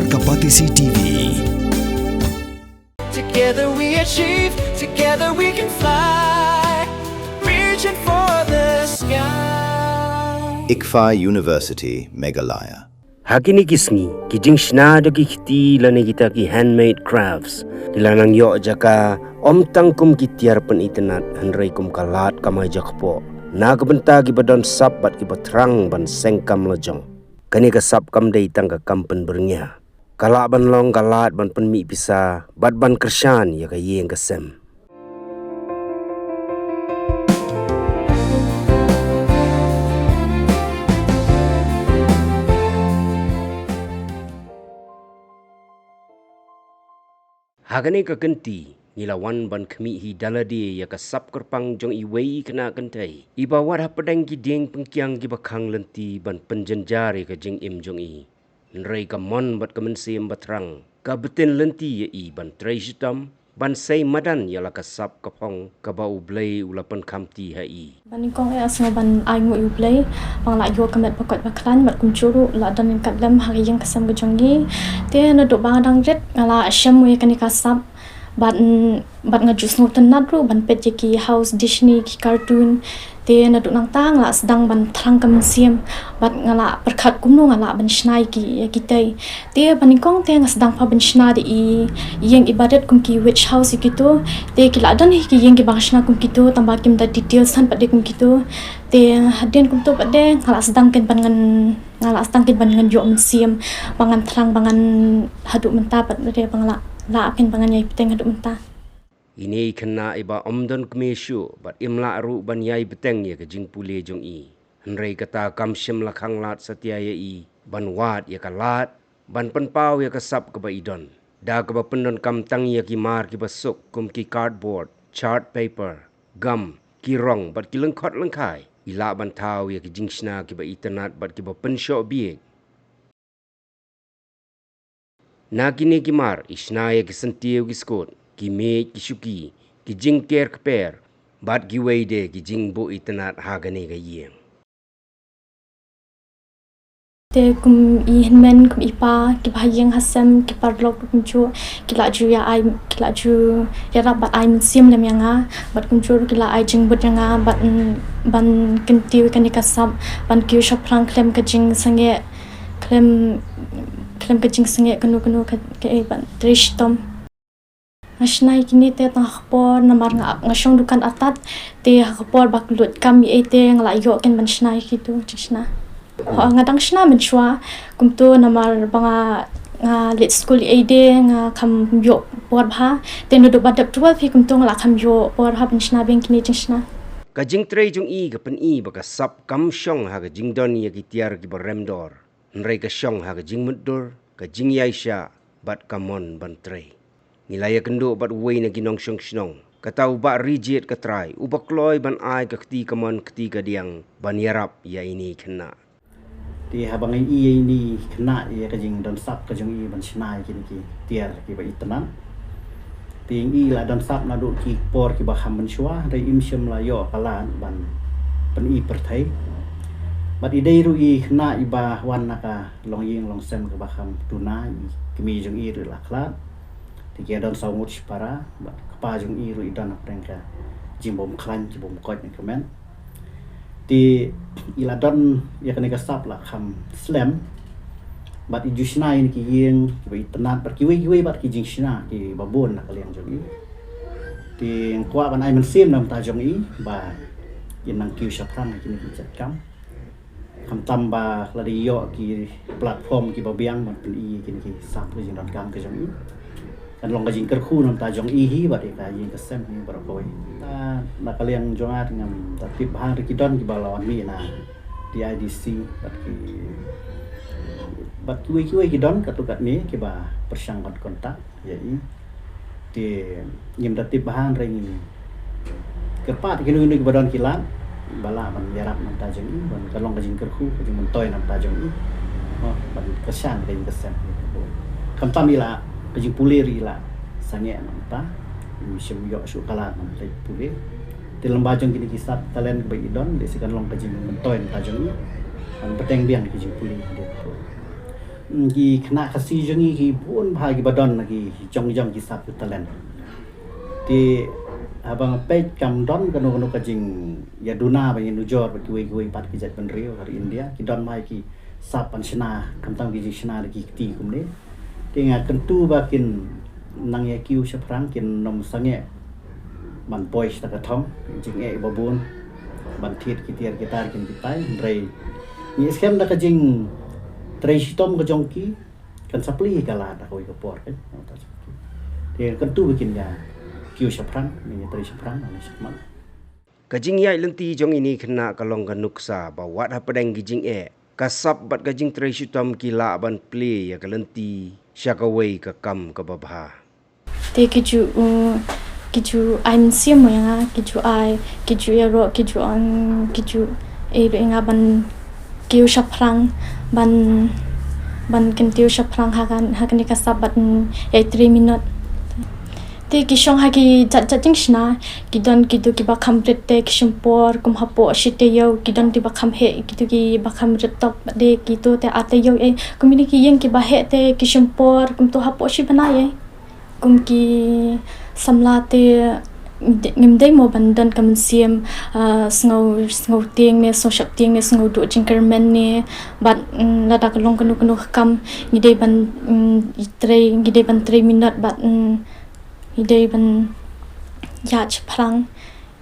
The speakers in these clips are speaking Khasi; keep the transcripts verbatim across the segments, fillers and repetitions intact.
Ka Batesi T V. Together we achieve, together we can fly, reaching for the sky. ICFAI University, Meghalaya. Ha kine ki sngi, ki jingshna da ki kti lane kita ki handmade crafts ki la nang ïoh jaka, ym tang kum ki tiar pynitynnad, hynrei kum ka lad kamai jakpoh na ka bynta kiba don sap bad kiba thrang ban seng kam lajong. Kane ka sap kam dei tang ka kam pynbyrngia. Ka lah ban long ka lad ban pynmih pisa bad ban kyrshan ïa ka ïing ka sem. Ha kane ka kynti, ngi la wan ban khmih hi da lade ïa ka sap kyrpang jong iwei i khynnah kynthei iba wad hapdeng ki dieng pynkiang kiba khang lynti ban pynjynjar ïa ka jingim jong i. Hynrei ka mon bad ka mynsiem ba thrang ka btin lynti ïa i ban trei shitom, ban sei madan ïa la ka sap ka phong kaba U Blei u la pynkhamti ha i. Ba nyngkong eh nga sngew ban ai nguh ïa U Blei ba nga la ïoh ka met ba koit ba khlaiñ, bad kumjuh ruh la don ryngkat lem ha ka ïing ka sem ka jong ngi. Te naduh ba nga dang rit nga la shem ïa kane ka sap, bad, bad nga ju sngewtynnat ruh ban peit ïa ki house Disney, ki cartoon. Te naduh nangta nga la sdang ban thrang ka mynsiem bad nga la pyrkhat kumno nga lah ban shna ïa ki, ïa kitei. Te ba nyngkong te nga sdang pat ban shna da i ïing ibadat kum ki witch house ïa kito. Te ki la don hi ki ïing kiba nga shna kum kito, tangba kim da details than pat de kum kito. Te hadien kumto pat de nga la sdang keiñ ban ngan, nga la sdang keiñ ban ngan ïoh mynsiem, ba ngan thrang, ba ngan haduh mynta pat de, ba nga la, la keiñ ba ngan ïai bteng haduh mynta. Ine i khynnah iba ym don kmie shuh bad im lah ruh ban ïai bteng ïa ka jingpule jong i. Hynrei kata kam shym la khang lad satia ïa i ban wad ïa ka lad ban pynpaw ïa ka sap kaba i don, da kaba pyndonkam tang ïa ki mar kiba suk kum ki cardboard, chart paper, gum, ki rong bad ki lyngkhot lyngkhai, i lah ban thaw ïa ki jingshna kiba itynnat bad kiba pynshoh bieit. Na kine ki mar i shna ïa ki syntiew, ki skut, ki miej, ki shuki, ki jingker kper bad kiwei de ki jingbuh itynnat ha kane ka ïing. Te kum i hynmen kum i pa, kiba ha ïing ha sem, ki paralok ruh kumjuh ki la ju ïa ai, ki la ju ïarap bad ai mynsiem lem ïa nga, bad kumjuh ruh ki la ai jingbud ïa nga bad, mm, ban kyntiew kane ka sap, ban kiew shaphrang khlem ka jingsangeh, khlem, khlem ka jingsangeh kano kano ka, kaei, ban trei shitom. Nga shna ïa kine te tang ha ka por namar nga, nga shong dukan artat, te ha ka por ba kylluid kam ïa ei te nga la ïoh keiñ ban shna ïa kito jingshna. Ho, nga dang shna mynshuwa kumto namar ba nga, nga leit skul ïa ei de nga kham ïoh por bha, te naduh ba dep twelve hi kumto nga la kham ïoh por bha ban shna biang kine jingshna. Ka jingtrei jong i ka pyni ba ka sap kam shong ha ka jingdon ïa ki tiar kiba rem dor, hynrei ka shong ha ka jingmutdur, ka jingïaishah bad ka mon ban trei. Ngi la ïakynduh bad uwei na ki nongshong shnong, kata u Bah Rijied Katrai, uba kloi ban ai ka kti kamon kti kadiang ban ïarap ïa ine i khynnah. Te haba nga ïohi ïa ine i khynnah ïa ka jingdon sap ka jong i ban shna ïa kine ki tiar kiba itynnat. Te i la don sap naduh ki por kiba kham mynshuwa, hynrei im shym la ïoh ka lad ban pyni pyrthei. Bad i dei ruh i khynnah iba wan na ka longïing longsem kaba kham duna, i kmie jong i ruh i la khlad. Te ki don saw ngut shipara, bad kpa jong i ruh i don hapdeng ka jingbymkhlaiñ, jingbymkoit ne kmen. Te i la don ïa kane ka sap la kham slem. Bad i ju shna ïa kine ki ïing kiba itynnat bad kiwei kiwei bad ki jingshna kiba bun na ka liang jong i. Te nga kwah ban ai mynsiem na ka bynta jong i ba in nang kiew shaphrang ïa kine ki jait kam. Khamtam ba lada i ïoh ki platform kiba biang ban pyni ïa kine ki sap, ka jingdonkam ka jong i, kan long ka jingkyrkhu na ka bynta jong i hi bad ïa ka ïing ka sem hi baroh kawei. Na, na ka liang jong nga te ngam da tip bha, hynrei ki don kiba la wan mih na D I D C bad ki, bad kiwei kiwei ki don katto katne kiba pyrshang ban contact ïa i. Te ngim da tip bha, hynrei ngi kyrpad ïa kino kino kiba don ki lad ba lah ban ïarap na ka bynta jong i, ban, kan long ka jingkyrkhu, ka jingmyntoi na ka bynta jong i. Mo, ban kyrshan ka ïing ka sem. Khamtam i la, ka jingpule ruh i la sangeh na ka bynta, im shym ïoh shuh ka lad na ka bynta i pule. Te lyngba jong kine ki sap talent kiba i don, lehse kan long ka jingmyntoi na ka bynta jong i ban bteng biang ka jingpule hadien. Ki khynnah Khasi jong ngi ki bun bha kiba don ki jong jong ki sap ki talent. Te haba nga peit kam don kano kano ka jingïaduna ba ngi nujor bad kiwei kiwei pat ki jaitbynriew ha ri India, ki don mai ki sap ban shna, khamtam ki jingshna da ki kti kumne. Te nga kyntu ba kin nang ïa kiew shaphrang, kin nym sangeh ban poi sha ka thong, jingeh ba bun ban thied ki tiar ki tar kin ki tai, hynrei ngi skhem da ka jingtrei shitom ka jong ki kan sa plie ka lad ha kawei ka por, kan. Te kyntu ba kin ïa kiew shaphrang, kin ïa trei shaphrang, kin ïa shaphrang. Ka jingïaid lynti jong ine i khynnah ka long ka nuksa ba wat hapdeng ki jingeh, ka sap bad ka jingtrei shitom ki lah ban plie ïa ka lynti sha kawei ka kam kaba bha. Te ki ju, uh, ki ju ai mynsiem mo ïa nga, ki ju ai, ki ju ïaroh, ki ju ong, ki ju ai ruh ïa nga ban kiew shaphrang, ban, ban kyntiew shaphrang ha kan, ha kane ka sap bad, mm, ïai trei minot. Te ki shong ha ki jat jat jingshna, ki don kito kiba kham rit te ki shim por kum hapoh shi taïew, ki don kiba kham heh, kito kiba kham rit tok bad de kito te ar taïew ei. Kum kine ki ïing kiba heh te ki shim por kumto hapoh shi bnai ei. Kum ki samla te ngim dei mo ban don ka mynsiem, ah, sngew, sngew tieng ne, sngew sheptieng ne, sngew duh jingkyrmen ne, bad, mm, lada ka long kano kano ka kam ngi dei ban, mm, trei, ngi dei ban trei minot bad, mm, ngi dei ban ïaid shaphrang,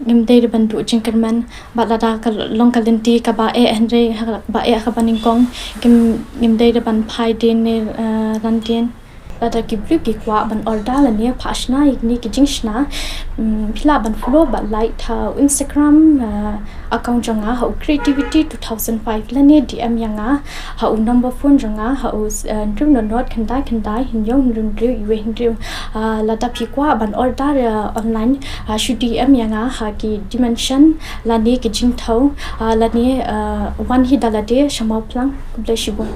ngim dei ban duh jingkyrmen, bad lada ka long ka lynti kaba eh, hynrei ha kaba eh ha kaba nyngkong, ngim, ngim dei ban phai dien ne, eh, ran dien. Lada ki briew ki kwah ban order lane phah shna ïa kine ki jingshna, mm, phi lah ban follow bad like ha u Instagram, eh, account jong nga ha u Creativity two thousand five lane D M ïa nga ha u number phone jong nga ha u, eh, hynriew nod nod khyndai khyndai hynñiew hynriew hynriew iwei hynriew. Ah, lada phi kwah ban order, eh, online, ah, shu D M ïa nga ha ki dimension lane ki jingthaw, ah, lane, eh, wan hi da lade sha Mawphlang. Khublei shibun.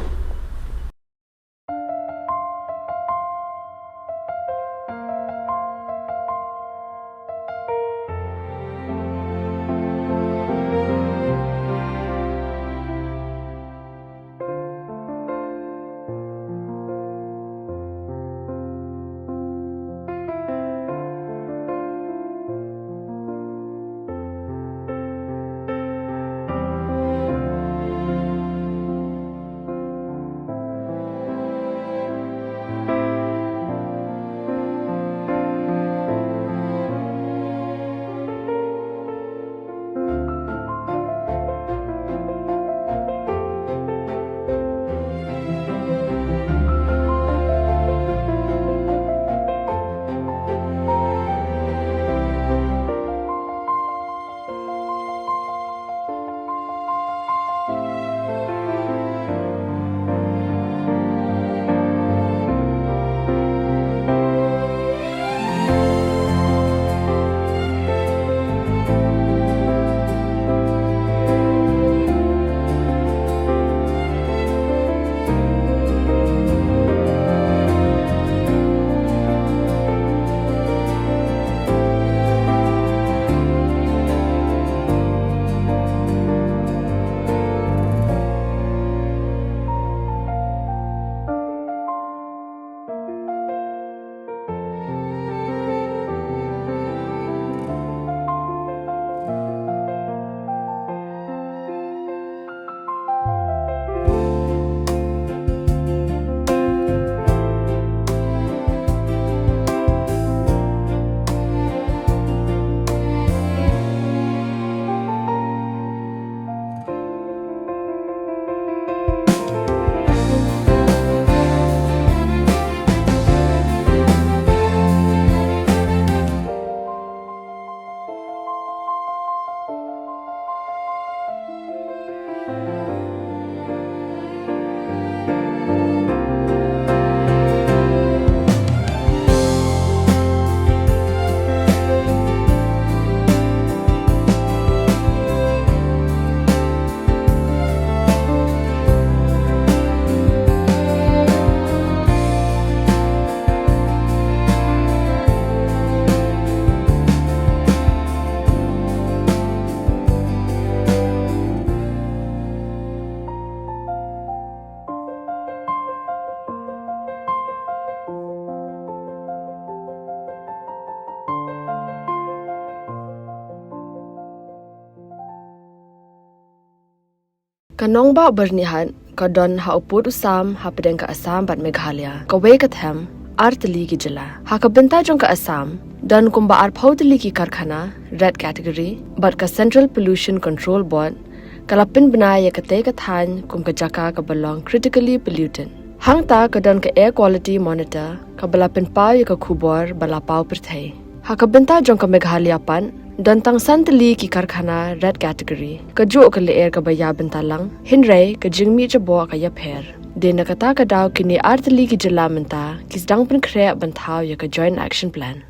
Ka nongbah Byrnihat ka don ha u pud u sam hapdeng ka Assam bad Meghalaya, kawei ka them, ar tylli ki jylla. Ha ka bynta jong ka Assam, don kumba arphew tylli ki karkhana red category, bad ka Central Pollution Control Board ka la pynbna ïa katei ka thaiñ kum ka jaka kaba long critically polluted. Hangta ka don ka Air Quality Monitor kaba la pynpaw ïa ka khubor ba la paw pyrthei. Ha ka bynta jong ka Meghalaya pat, don tang san tylli ki karkhana red category, kajuh ka lyer kaba ïa bynta lang, hynrei ka jingmih jaboh ka ïapher. Dei na kata ka daw kine ar tylli ki jylla mynta ki sdang pynkhreh ban thaw ïa ka Joint Action Plan.